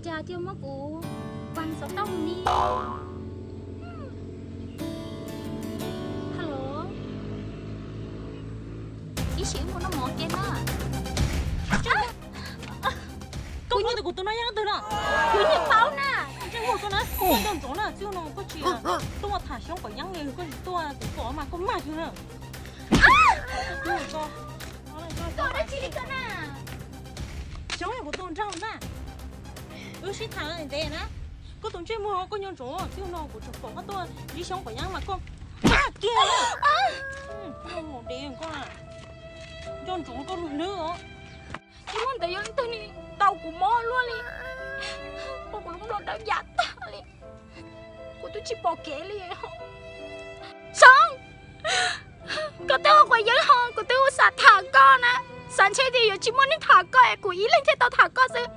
Cas thiaj muab kuv vaj xov tooj ni. Hello, ib sim mus noj mov kiag na. Koj paub tias kuv tus no yog leej twg no? Kuv yeej paub na. Ntsej muag koj na, koj nco ntsoov na, txij no koj tsis tuaj tham Xyoob Quav Yeeb li, koj tsis tuaj kuv pom mas koj mag xwb na. Koj dab tsi li koj na? Xyoob, kuv tus nraug na, wb sib tham ntev na. Koj tus ntsej muag koj nco ntsoov, txij no kuv tseem pom koj tuaj ntsib Xyoob Quav Yeeb mas koj mag kiag. Koj mus dev koj, nco ntsoov koj lub hlwb os. Tsis muaj ntawd yog leej twg ni tau kuv mob luaj li, ua kuv lub nplua dawb yam tag li, kuv twb tsis pom kev li. Xyoob, koj twb ua Quav Yeeb ho kuv twb ua xav tham koj na, xav ntshe tias yuav tsis muaj neeg tham koj es kuv ib leeg thiaj tau tham koj xwb.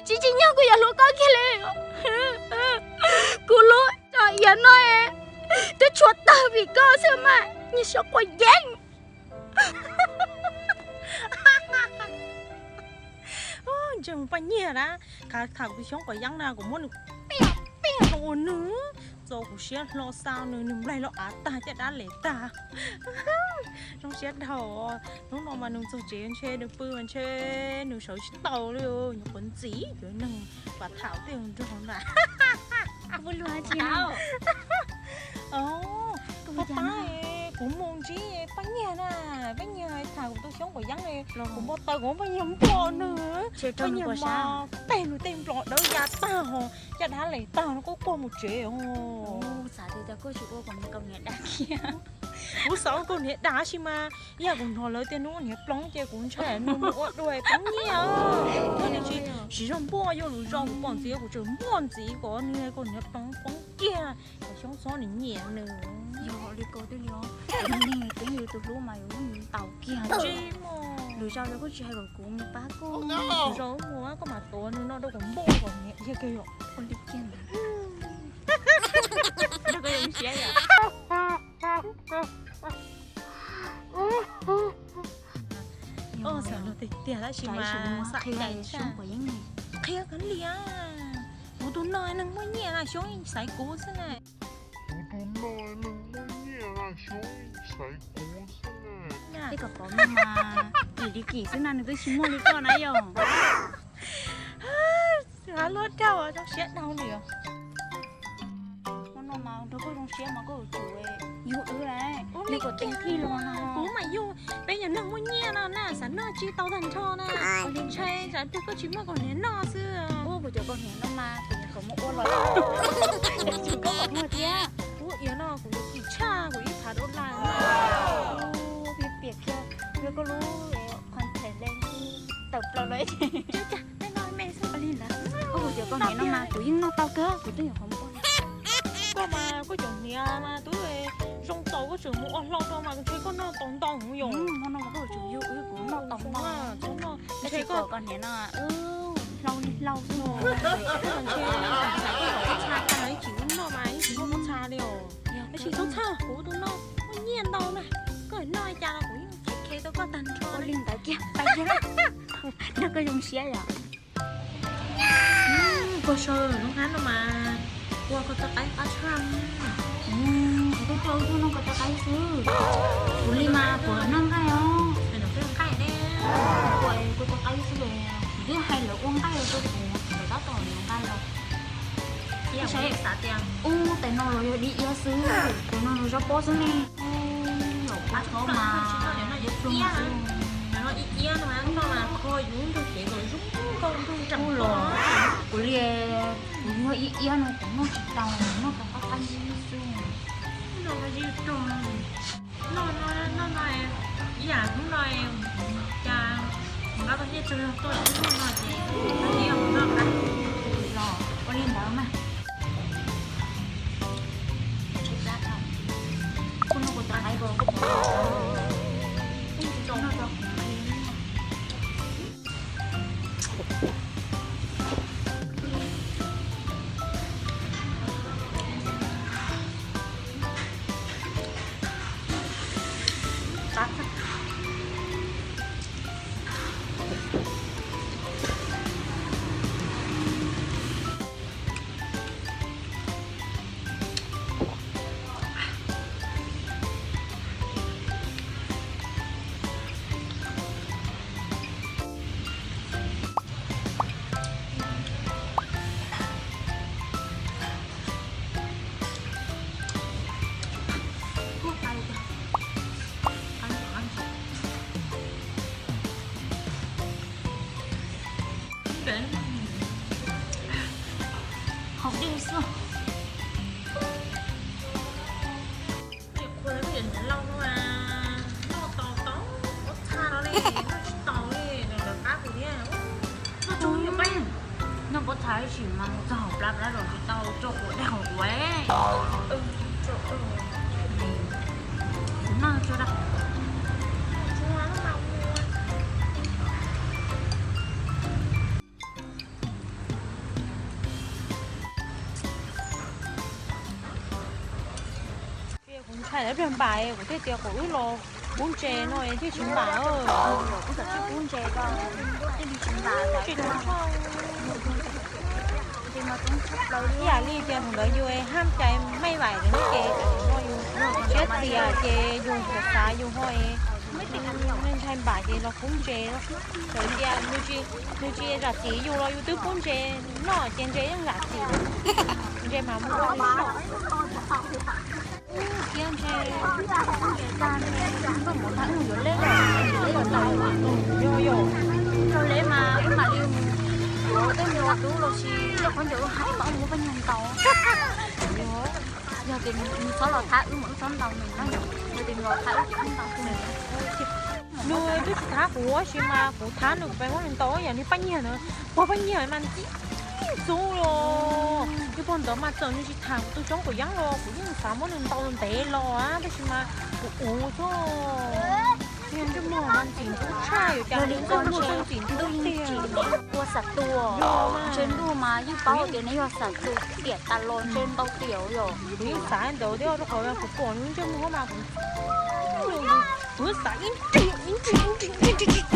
Tsis tsim nyog kuv yuav hlub koj kiag li. Kuv lub tso iav no twb tshuav tawg vim koj xwb mas, niag Xyoob Quav Yeeb. Ntsia mus Paj Nyiag na, khav tham kuv tus Xyoob Quav Yeeb na, kuv muab nws piaj piaj rau ua nws, txo kuv siab hlo xa nws, nws nplaig los av tag caj dab les tag. Zoo siab dhau. Hnub no mas nws txog tsev ntshe nws pw mas ntshe nws sawv tsis tau li, nyuam qhuav ntxiv yuav neeg pas tham tej nrog na. Pab pab, kuv mus ntsib Paj Nyiag na, Paj Nyiag tham kuv tus Xyoob Quav Yeeb li, kuv npau taws kuv Paj Nyiag npog nws, Paj Nyiag mas teg nws tej nplua dawb ya tag ho, caj dab les tag no kuj quaj mus tsev os. Xav tias cas koj tsis ua kom nws kaus hniav dag kiag. Kuv xav ua kaus hniav dag tab sis mas ib yam kuv hnov lawv tias nws ua hniav ploov ces kuv ntshai nws mus ua dua poob nyiaj. Nws tsis, tsis zog npuaj, yog lus zog kuv pom ntxiv kuv tseem npuaj ntxiv kom nws kaus hniav ploov poob kiag, kom Xyoob txhob nws nyiam nws. Yog li ko twb li os, neeg twb yus tus hlub mas yus ntau kiag. Tsis mus, lwm zaus los koj tsis hais kom kuv mus pab koj. Lwm zaus mus koj mam tuav nws no rau kuv npuaj kom hniav dhia kiag yom. Ua li kiag ntawd. Koj zoo siab yom. Xav luag tiag tiag tab sis mas xav cai tshaj. Qhia koj li, kuv tus no neeg muaj nyiaj na, Xyoob xaiv kuv xwb na. Kuv tus no neeg muaj nyiaj na, Xyoob xaiv kuv xwb na. Tej kom pom no mas kim li kim xwb na, nws twb tsis muaj li koj na yom. Luag dhau zoo siab dhau li os. Hmo no mas nrog koj zoo siab mas koj yuav tsum yug wb lawm, nws kom teem thij los no. Kuv mas yug, peb yog neeg muaj nyiaj no na, xav noj tsis tau tag nrho na. Ntshai tsam twg koj tsis muaj kaus hniav noj xwb. Ua kuv cov kaus hniav no mas kuv nyuam qhuav muab ua los, koj kom muag thiab. Kuv iav no kuv yuav kim tshaj, kuv ib phav dollar. Piam kiag, yog koj lub contact lens tawm plaws lawm. Ua li ntawd, kuv cov kaus hniav no mas kuv yeej noj tau kawg, kuv twb nyuam qhuav muab ua. Koj mas koj cov hniav mas twb zoo txaus koj tseem mus ua hlau rau mas ntshe koj noj tau ntau heev yom. Hmo no mas koj yuav tsum yug wb, kuv noj tau ntau. Txhob noj, ntshe koj kaus hniav no hlau li hlau xwb. Ntshe koj txha tag ib tsis noj mas ib tsis muaj koj txha li os. Tab sis txhob txhawj, kuv tus no muaj nyiaj ntau na, koj noj li cas los kuv yeej khe tau koj tag nrho. Ua li ntawd kiag, pais kiag na. Nrog koj zoo siab yom. Koj saib lub hnab no mas ua koj txoj qaib qab tshaj. Kuv twb coj wb tuaj noj koj txoj qaib xwb. Kuv li mas kuv noj nqaij os. Kuv ua koj txoj qaib xwb los kuv twb hais lawv ua nqaij rau kuv, lawv tab tom noj nqaij los. Ub, tais no los yog di iab xwb, tais no los zab pob xwb ne. Ub, los qab txhob mas, iab no mas kho yus ntug kev kom zoo nkauj ntug nraim los. Kuv li, kuv yog ib iab no kuv noj tsis tau, noj tau qab qab ib xwb. Noj no, noj no, ib yam hnub no cas mus nqa tau nyiaj tsawg tuaj ib hnub no ces noj qab los ua li ntawd mas. Kuv noj kuv tau qab, kuv noj tau qab. Haus dej xwb. Qhua lawv niam lauj no mas noj tau tau pob txha no li, noj tsis tau li, nws lawv qab kuv thiab. Noj tau li peb, noj pob txha ib sim mas txog hauv plab plab los tsis tau tso quav dej hauv quav. Kuv noj tso da. Kuv ntshai lawv pliag npam, kuv thiaj tias kom wb los pub ntses no thiaj tsis npam. Ib yam li tias thaum ntawd yus haj cai mej vaim no ces tam sim no yus siab txias ces yus xav xav yus ho ntshai npam ces los pub ntses. Txawm tias nws tsis zam txim yus los yus twb pub ntses noj ces ntses yeej zam txim. Ntses mas muaj li thiab ntses, ntses tag nrho mus tag yuav leb, yuav leb mas wb mam li mus yuav tej nplua tub los sis tej khaub ncaws wb hais kom muab pab nyuag ntaus. Yog tias nws txhob los thab wb mas wb txhob ntaus nws na, yog tias nws los thab wb ces wb ntaus nws. Nws twb tsis thab kuv tab sis mas kuv thab nws, kuv pab muab nws ntaus yam li pab nyiag na, pog pab nyiag mas ntxim ntxub los. Yog pog ntawd mas txawm nws tsis tham kuv tus xyoob kuv yeeb los kuv yeej xav muab nws ntaus ntev los tab sis mas kuv uv xwb. Ntsej muag mas ntxim ntxub tshaj, yuav cas ntsej muag ntxim ntxub tiag. Ua xam tus, ntsej ntuj mas yeej paub tias neb yog xam tus tiam tas los ntsej ntau tiam yom. Kuv yeej xav ntawd thiab rau qhov kuv pom nws ntsej muag mas kuv, kuv xav ib ntsis ib ntsis ib ntsis ib ntsis.